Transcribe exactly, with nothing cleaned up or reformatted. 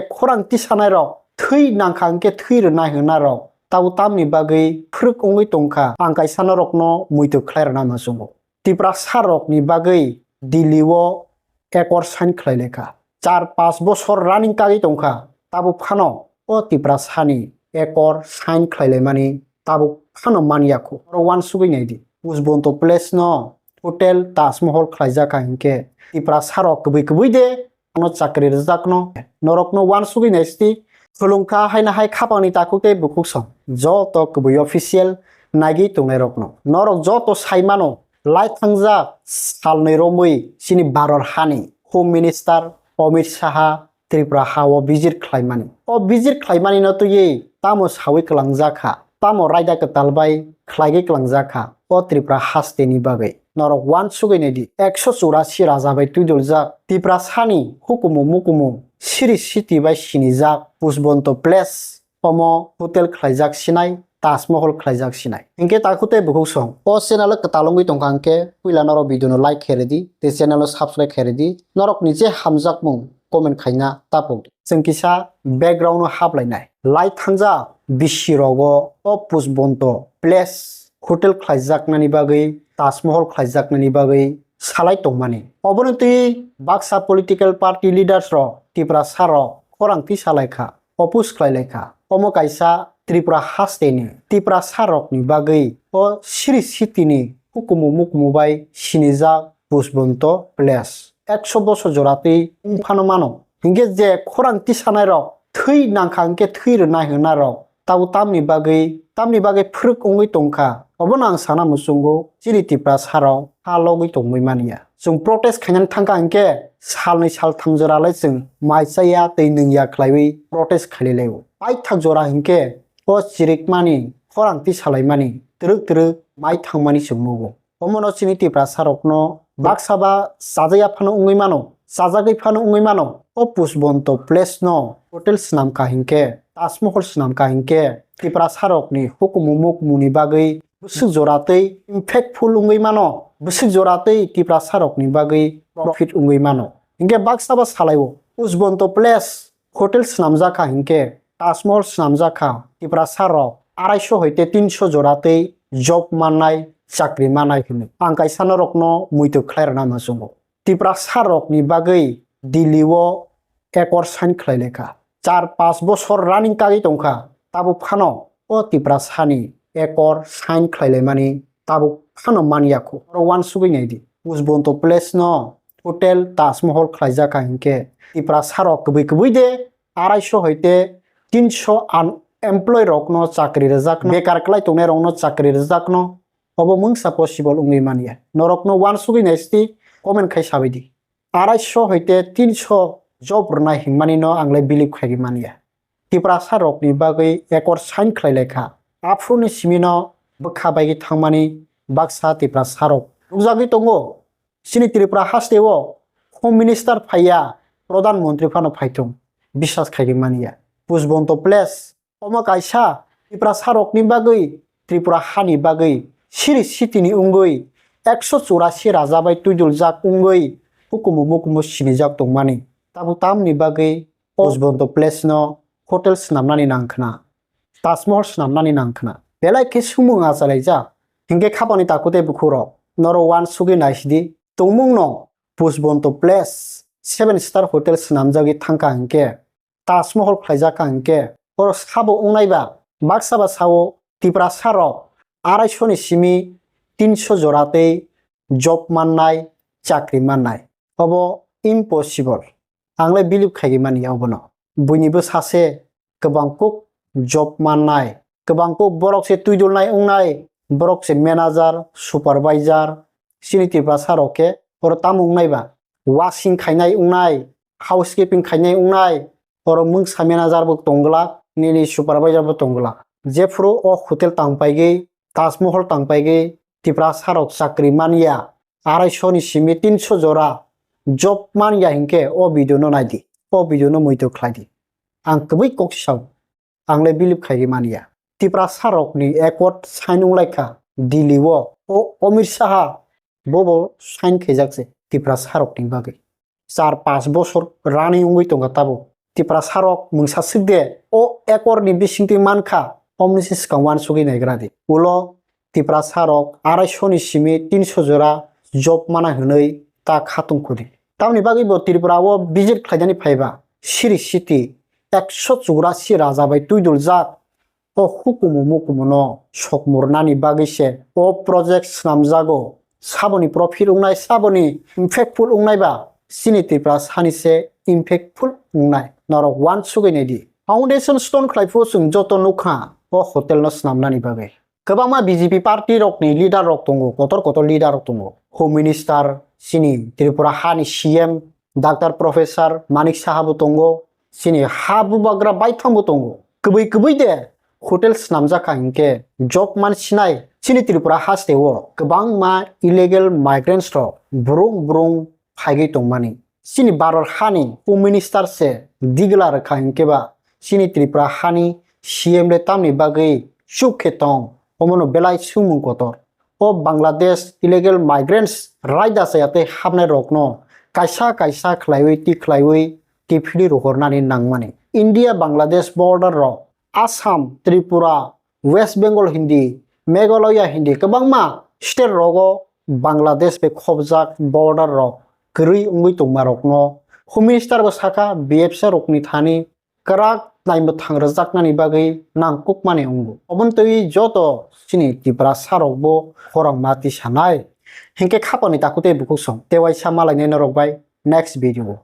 Khorang tisanai rok thwi nangkha hwnkhe thwi rwnai hwnna rok tabo tamni bagwi phwrwk wngwi tongkha, ang kaisa norokno muitu khlai rwna muchungo. Tiprasa rokni bagwi Delhi o ekor sign khlai laikha. Char panch bosor running kagwi tongkha, tabuk phano o Tiprasani ekor sign khlai laimani tabuk phano man yakho. Oro uansugwi naidi. Pujbonto Place no Hotel Taj Mahal khlaijak kha hinkhe Tiprasa rok kwbwi kwbwi de ano chakri rwjakno, norokno uansugwi naisidi. Khulumkha haino hai khapangni takhuk tei bukhuk song joto kwbwi official naigwi tongnairokno. Norok joto sai mano, lai thangjak salnwi romwi chini Bharat hani Home Minister Amit Shah Tripura ha o visit khlaimani. O visit khlaimanino twiwi tamo sawi kwlangjak kha, tamo raida kwtal bai khlaigwi kwlangjak kha o Tripura hasteni bagwi. Norok uansugwi naidi, ekso churasi raja bai twiduljak Tiprasani hukumu mukumu siri siti bai sinijak Pujbonto Place, omo hotel khlaijak sinai, Taj Mahal khlaijak sinai. Hinkhe takhuk tei bukhuk song o channel o kwtal wngwi tongkha hinkhe puila norok video no like khe rwdi tei channel o subscribe khe rwdi. Norokni je hamjakmung comment khaina tapok di. Chwng kisa background o hap lainai. Lai thangjak bisi rogo o Pujbonto Place hotel khlaijaknani bagwi, Taj Mahal khlaijaknani bagwi salai tongmani. Obono twi baksa political party leaders rok, Tiprasa rok khorang twi salai kha, oppose khlai lai kha. Omo kaisa Tripura hasteni Tiprasa rokni bagwi o siri sitini hukumu mukumu bai sinijak Pujbonto Place. Ekso bosor jora twi wng phano mano. Hinkhe je khorang tisanai rok thwi nangkha hinkhe thwi rwnai hwnna rok tabo tamni bagwi, tamni bagwi phwrwk wngwi tongkha. Obono ang sana muchungo chini Tiprasa rok ha logwi tongwi manya. Chwng protest khainani thangkha hinkhe salnwi saltham jora lai chwng mai chaya tei nwngya khlaiwi protest khailai laio. Paithak jora hinkhe o chirikmani, khorang tisalaimani, twrwk twrwk mai thangmani chwng nugo. Omono chini Tiprasa rokno baksa ba chajak ya phano wngwi mano, chajagwi phano wngwi mano. O Pujbonto Place no hotel swnam kha hinkhe, Taj Mahal swnam kha hinkhe, Tiprasa rokni hukumu mukmuni bagwi bwswk jora twi impactful wngwi mano, bwswk jora twi Tiprasa rokni bagwi profit wngwi mano. Hinkhe baksa ba salai o Pujbonto Place hotel swnamjak kha hinkhe, Taj Mahal swnamjak kha, Tiprasa rok araiso hoite tinso jora tei job mannai, chakri mannai hwnwi. Ang kaisa norokno muitu khlai rwna muchungo. Tiprasa rokni bagwi Delhi o ekor sign khlai lai kha. Char panch bosor running kagwi tongkha, tabuk phano o Tiprasani ekor sign khlai laimani tabuk phano man yakho. Oro uansugwi naidi. Pujbonto Place no Hotel Taj Mahal khlaijak kha hinkhe Tiprasa rok kwbwi kwbwi de araiso hoite tinso unemployed rokno chakri rwjakno, bekar kwlai tongnai rokno chakri rwjakno, obo mungsa possible wngwi manya. Norokno uansugwi naisidi, comment khai sabaidi. Araiso hoite tinso job rwnai hinmani no ang le believe khaigwi manya. Tiprasa rokni bagwi ekor sign khlai lai kha. Aphuruni simi no bwkha baigwi thangmani baksa Tiprasa rok nukjagwi tongo. Chini Tripura haste o Home Minister phaiya, Pradhan Mantri phano phaithung, biswas khaigwi manya. Pujbonto Place, omo kaisa Tiprasa rokni bagwi, Tripura hani bagwi, siri sitini wngwi, ekso churasi raja bai twiduljak wngwi, hukumu mukumu sinijak tongmani. Tabuk tamni bagwi Pujbonto Place no hotel swnamnani nang khna, Taj Mahal swnamnani nang khna. Belai khe sumung achalaijak. Hinkhe khapangni takhuk tei bukhuk rok, norok uansugwi naisidi. Tongmung no Pujbonto Place seven star hotel swnamjagwi thangkha hinkhe, Taj Mahal khlaijak kha hinkhe, oro sabo wngnai ba, baksa ba sao Tiprasa rok araiso ni simi tinso jora tei job mannai, chakri mannai. Obo impossible. Ang le believe khaigwi mani obono. Buini bwsa se kwbang kuk job mannai, kwbang kuk borok se twidulnai wngnai, borok se manager, supervisor, chini Tiprasa rok khe oro tamo wngnai ba? Washing khainai wngnai, housekeeping khainai wngnai, oro mungsa manager bo tong glak, nini supervisor bo tong glak. Jephuru o hotel tang paigwi, Taj Mahal tang paigwi, Tiprasa rok chakri manya, araiso ni simi tinso jora job manya hinkhe o video no naidi, o video no muitu khlaidi. Ang kwbwi kok sao, ang le believe khaigwi manya. Tiprasa rokni accord sign wnglaikha Delhi o, o Amit Shah bobo sign khaijak se Tiprasa rokni bagwi. Char panch bosor rani wngwi tongkha tabuk. Tiprasa rok mungsa swk de o acre ni bisingtwi mankha, omni se swkang uansugwi naigra di. Ulo Tiprasa rok arai sho ni simi tin sho jora job mana hwnwi ta khatung khudi. Tamni bagwi bo Tripura o visit khlainani phaiba Sri City ekso churasi raja bai twiduljak o hukumu mukumu no sokmornani bagwi se o project swnamjago. Saboni profit wngnai, saboni impactful wngnai ba chini Tripura sani se impactful wngnai. Norok uansugwi nai di. Foundation stone khlai phuru chwng joto nukha o hotel no swnamnani bagwi. Kwbangma B J P party rokni leader rok tongo, kotor kotor leader rok tongo. Home Minister chini Tripura hani C M Doctor Professor Manik Saha bo tongo, chini ha bubagra baithang bo tongo. Kwbwi kwbwi de hotel swnamjak kha hinkhe job man sinai chini Tripura haste o kwbangma illegal migrants rok brung brung phaigwi tongmani. Chini Bharat hani Home Minister se digla rwkha hinkhe ba chini Tripura hani C M le tamni bagwi chuk khe tong, omono belai swngmung kotor. O Bangladesh illegal migrants raida chaya tei hapnai rokno kaisa kaisa khlaiwi twi khlaiwi kiphilwi rohornani nangmani. India Bangladesh border rok, Assam, Tripura, West Bengal hindi, Meghalaya hindi kwbangma state rogo Bangladesh bai khobjak border rok kwrwi wngwi tongma rokno Home Minister bo sakha B F C rokni thani kwrak naimwthang rwjaknani bagwi nangkukmani wngo. Oboni twi joto chini Tiprasa rok bo khorang ma tisanai. Hinkhe khapani takhuk tei bukhuk song tei waisa malainai norok bai next video o.